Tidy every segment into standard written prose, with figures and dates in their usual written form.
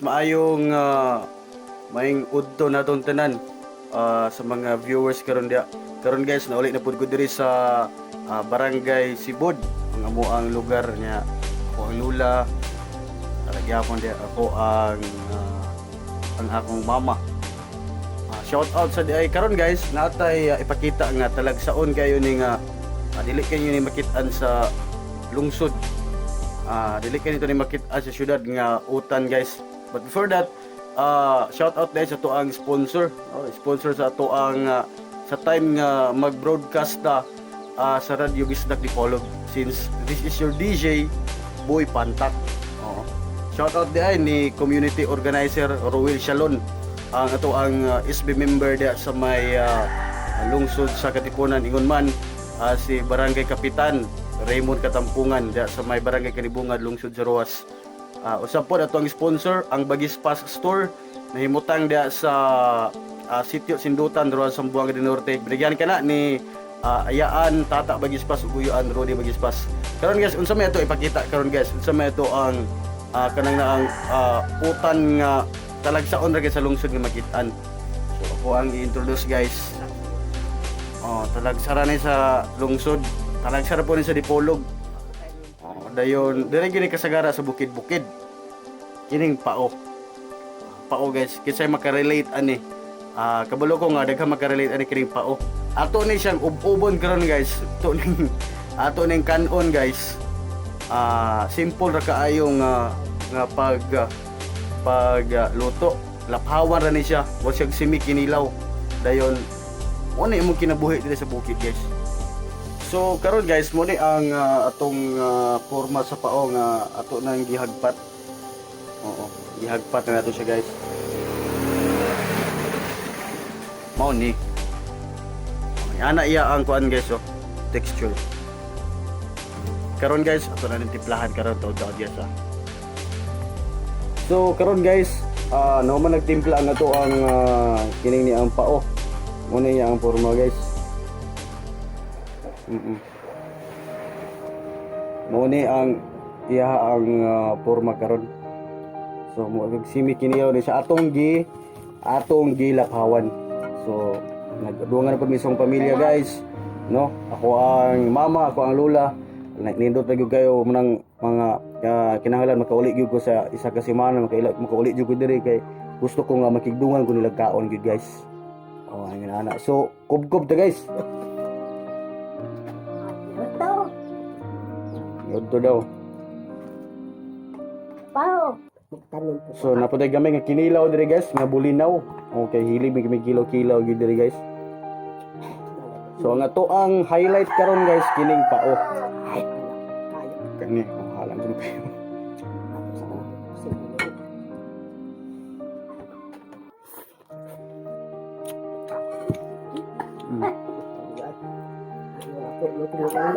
Maayong maayong udto natong tanan sa mga viewers karon dia. Karon guys, nauli na pud ko diri sa Barangay Sibod, ang amoang lugar niya. Ako ang lula, talagyapon dia ako ang akong mama. Shout out sa diay karon guys, natay ipakita nga talagsaon kayo ni nga dili kayo ni makit-an sa lungsod. Dili kayo nito ni makit-an sa syudad nga utan, guys. But before that, shout out dahil sa atoang sponsor. Oh, sponsor sa atoang sa time nga mag-broadcast ta sa Radyo Bisdak Dipolog, since this is your DJ Boy Pantak. Oo. Shout out diay ni community organizer Roel Shalon, ang ato ang SB member diya sa may lungsod sa Katipunan, ingon man si Barangay Kapitan Raymond Katampungan diya sa may Barangay Kanibungad, lungsod sa Roxas. Usab po ato ang sponsor, ang Bagispas Store, nahimutang diya sa Sitio Sindutan, Roxas, Zamboanga del Norte. Binigyan ka na ni Ayaan Tata Bagispas ug Uyuan Rodi Bagispas. Karon guys, unsa may ato ipakita karon guys? Unsa may ato ang kanang na ang utan nga talagsaon ra kay sa lungsod nga makit-an. So ako ang i-introduce, guys. Oh, talagsara ni sa lungsod. Talagsara po ni sa Dipolog. Oh, dayon dire gini kasagara sa bukid-bukid. Kining pao. Pao guys, kinsay makarelate ani? Kabalo ko nga daghan makarelate ani kining pao. Ato ni siyang ub-ubon karon guys. Ato ning kanon guys. Simple ra kaayo nga nga pag pag luto. Laphawan ra ni siya. Wa siya simi kinilaw. Dayon mo na imong kinabuhi diri sa bukid, guys. So karon guys, mo ni ang atong forma sa pao nga ato nang gihagpat. Oo, gihagpat na nato siya, guys. Mao ni. Ana iya ang kuan guys, oh, texture. Karon guys, ato na ning timplahan karon to guys ah. So karon guys, no man nagtimpla ang ato ang kining ni ang pao. Mo ni iya ang forma, guys. Mo ni ang iya ang forma karon. So mo simi kinilaw ni sa atong gilaphawan. So nagduangan na pud mi sa pamilya, guys. No? Ako ang mama, ako ang lola. Nindot na gyud kayo manang mga kinahanglan makauli gyud ko sa isa ka semana, makauli gyud ko diri kay gusto ko nga makigdungan ko nila kaon gyud, guys. Oh, ang ana. So kubkob ta, guys. Ito, Yodto daw. pao. Magtanim po. So napuday gamay nga kinilaw diri guys, nga bulinaw. Okay, hilig mi kami kilaw-kilaw gyud diri, guys. So ang ato ang highlight karon guys, kining pao. Ay, anak, kayo. Kani, oh, halang ko kayo. Ako sa mga sige. Ano ako, luto na lang.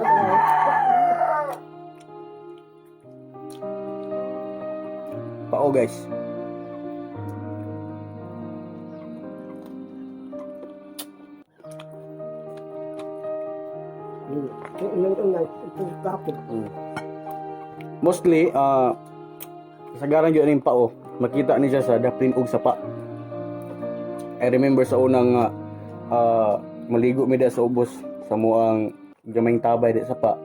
Pao, guys. Yung itong kapit. Mostly kasagaran gyud aning pao, makita ni siya sa daplin og sapa. I remember sa unang maligo mi da sa ubos sa muang gamayng tabay di sapa.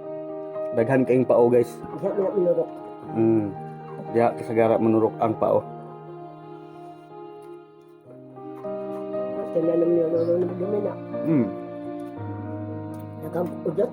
Daghan kaayong pao, guys. Diyan mo na minurok. Diha kasagara manurok ang pao. Tinanom niyo na dumi na. Nagam-udot.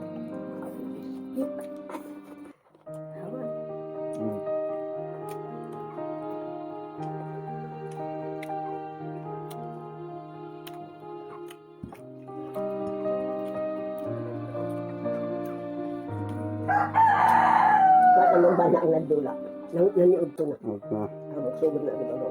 Wala nang bana ang nagdula. Nang naniud to na. Okay. Ang sugod na ang ano.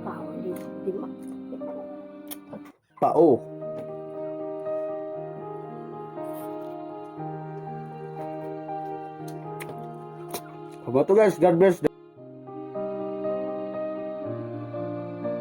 Pao, di, di ma. Pao. Kabato guys, God bless.